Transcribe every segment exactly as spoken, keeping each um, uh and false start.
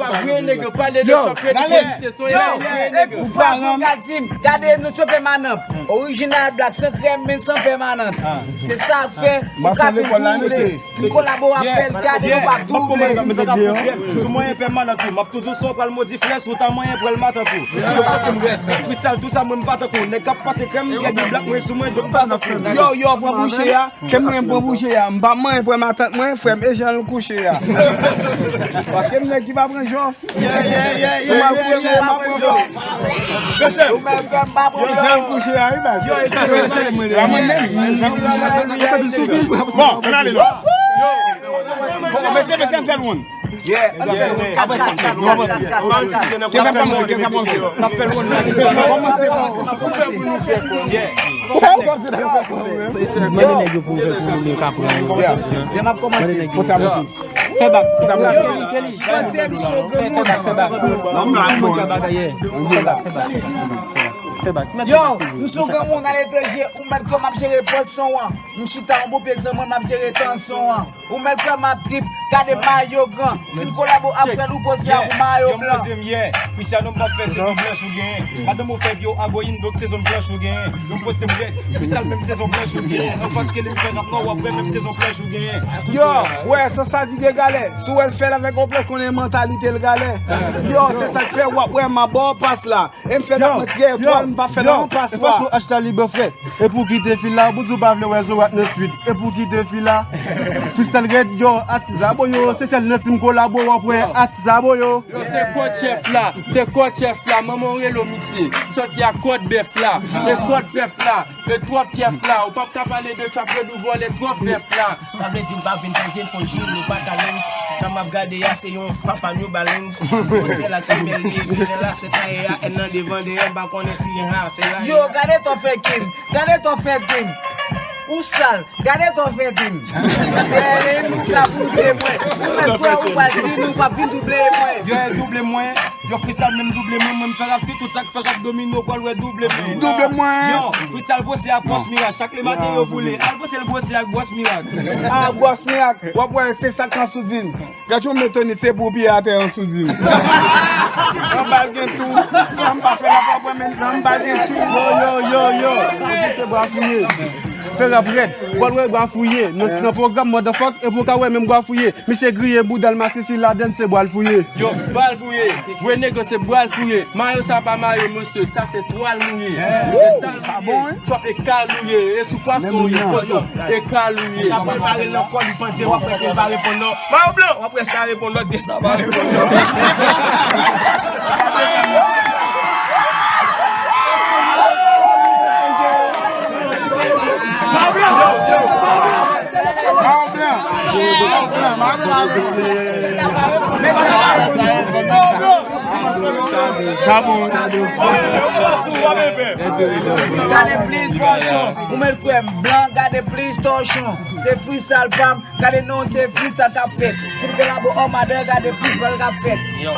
pa vre nèg yo pale de Trump yo di ke se son enemi, se yon enemi. Ou pa ranm. Gade nou se pèmanant. Orijinal blak san krèm men san pèmanant. Se sa k fè ou ka vin double. Ti kolabo ap fè l gade nou pa double. Sou mwen enpè mannan tou. M ap toujou sou pral modi frè sou ta mwen enpè l matan tou. Kristal tou sa mwen m pa tankou nèg k ap pase krèm gen di blak mwen sou mwen dòk pa tankou. Yo yo pran bouche a. Kè mwen pran bouche a. M pa manyen pran matant mwen frè m e jan l kouche a. Paske m nèg ki pa pran jòf. Sou m al kouche m pa pran jòf. Mesye. Ou menm frè m pa pran jòf. Jan l kouche a wi baz. Yo e ti yo e sele mwen. A mwen menm. Jan l kouche a. Bon ann ale non. Mesye mesye ann fè l wonn. Apre sa, nou ap kè sa kòmanse, kè sa kòmanse. N ap fè l wonn. Mande nèg yo pou fè pou nou ka pran yo. Mande nèg yo. Fè bak. Fè bak. Panse m sou granmoun. Fè bak, fè bak. Fè bak. Fè bak. Yo, m sou granmoun aletranje, ou mèt kòm ap jere pòz son an. M chita yon bon pye zan mwen, m ap jere tansyon an. Ou mèt kwè m ap trip, gade mayo gran. Si m kolabo ak frè Louko se a pou mayo blan. Yo poze m yè, Cristiano m p ap fè sezon blanch ou genyen. Madanm ou fè vye w agoyin donk sezon blanch ou genyen. Yo poste m yè, Kristal menm sezon blanch ou genyen. Anfas ke li m fè rap nwa w ap wè menm sezon blanch ou genyen. Yo, wè, san sa di de galè. Si w wè l fè l avèk yon blanch konnen mantalite l galè. Yo, se sa k fè w ap wè m ap ba w pas la. E m fè dat mwen trè etwal, m pa fè nan yon paswa. E fòs ou achta li bò frè. E pou kite fil la, ou di w pa vle wè Zorat nan street. E pou kite fil la. Freestyle red, yo, atis a. Yo, se sèl nan team kolabo w ap wè atis a bo yo. Yo, se kòd chèf la, se kòd chèf la, manman w rele w misye. Sòti ak kòd bèf la, e kòd bèf la, e twòp chèf la. Ou p ap ka pale de trap red ou vòlè twòp bèf la. Sa vle di n pa vin poze fo jil, nou pa ka lens. Sa m ap gade a se yon papa New Balance. Yon sèl ak semèl li, epi jan la se taye a, èn nan devan dèyè, m pa konnen si jan a se la. Yo, gade tò fè Kim, gade tò fè Kim. Ou sal, gade tò fè Kim. Bèlin, ou ka double mwen. Ou mèt kwè ou pa di nou p ap vin double mwen. Yo, double mwen. Yo, freestyle menm double mwen. Mwen, m fè rap si tout sa k fè rap domine, w pral wè double mwen. Double mwen. Yo, freestyle pwose ak Bwòs Mirak. Chak lematen yo boule. Al pwose l pwose ak Bwòs Mirak. Ah, Bwòs Mirak. W ap wè se sa k an soudin. Gad yon men Tony, se pou pye atè an soudin. Anba l gen tou. Anba fè la pa pran men anba l gen tou. Yo, yo, yo, yo. Tony se bwa fouye. Fè rap rèd. Bòl wè bwa fouye. Nan, nan pwogram motherfuck, e pou ka wè menm bwa fouye. Misye griye bouda l, masisi ladann se bwa l fouye. Yo, bal fouye. Vre nèg se bwa l fouye. Mayo sa pa mayo, mesye, sa se twal mouye. Se twal mouye. Twòp e kal ou ye. E sou pwason ou ye. Pwason e kal ou ye. Sa pral pare l nan kò li pandye, w ap wè ke l pa reponn non. Mayo blan, w ap wè sa reponn lòt de sa pa reponn non. Mayo blan. Mayo blan. Mayo blan. Mayo blan. Sa bon. Gade plis tòchon. Ou mèt kwè m blan, gade plis tòchon. Se freestyle pa m, gade non, se freestyle k ap fèt. Si m kolabo anba dèyè, gade plis bal k ap fèt. Yo,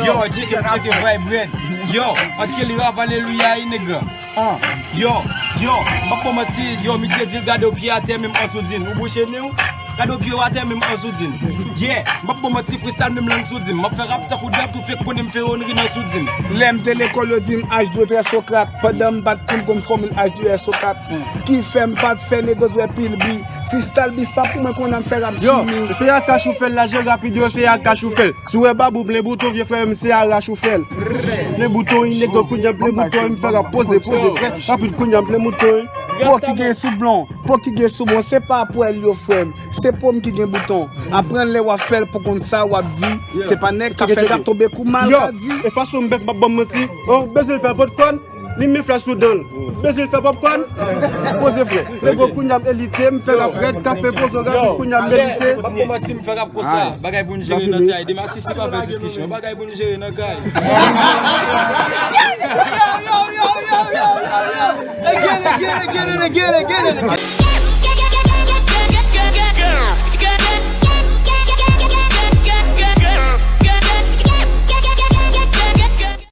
yo, tcheke, tcheke, vibe red. Yo, anke li rap, alelouya, e nèg la. Ah, yo, yo, m p ap ba w manti, yo, misye di l gade w pye atè menm an soudin. Ou bouche nen w, gade w pye w atè menm an soudin. Yeah, m p ap ba w manti, freestyle menm lang soudin. M ap fè rap tankou dèb, tou fèk konnen m fè onri nan soudin. Lè m te lekòl, yo di m H deux S O quatre. Pandan m bat pou m konn fòmil H deux S O quatre. Ki fè m pa t fè negos wè pil bi. Freestyle beef pa pou mwen, konnen m fè rap. Yo, jimi. Se a kach ou fè l, laje rapid yo, se a kach ou fè l. Si w wè babou plen bouton, vye frè m, se a rach ou fè l. Plen bouton, i nèg kounye a plen bouton, m fè rap poze, poze, frè. Rapid kounye a plen bouton. Po ki gen sou blon, po ki gen sou bon, se pa pwèl yo, frè m. Se po m ki gen bouton. Aprann lè w ap fè l pou konn sa w ap di. Se pa nèg k ap fè rap tonbe kou mal ka di. E fason m bèk m ap ban m manti. Oh, bezwen fè pòt kòn. Li met flach sou dan l. Bezwen fè popcorn? Poze frè. Ego kounye a m elite, m fè rap rèd, kafe pozo rap, kounye a m elite. M ap kòmanse, m fè rap konsa. Bagay pou n jere nan kay. Demasisi pa fè diskisyon. Bagay pou n jere nan kay. Again, again, again, and again, again, and again.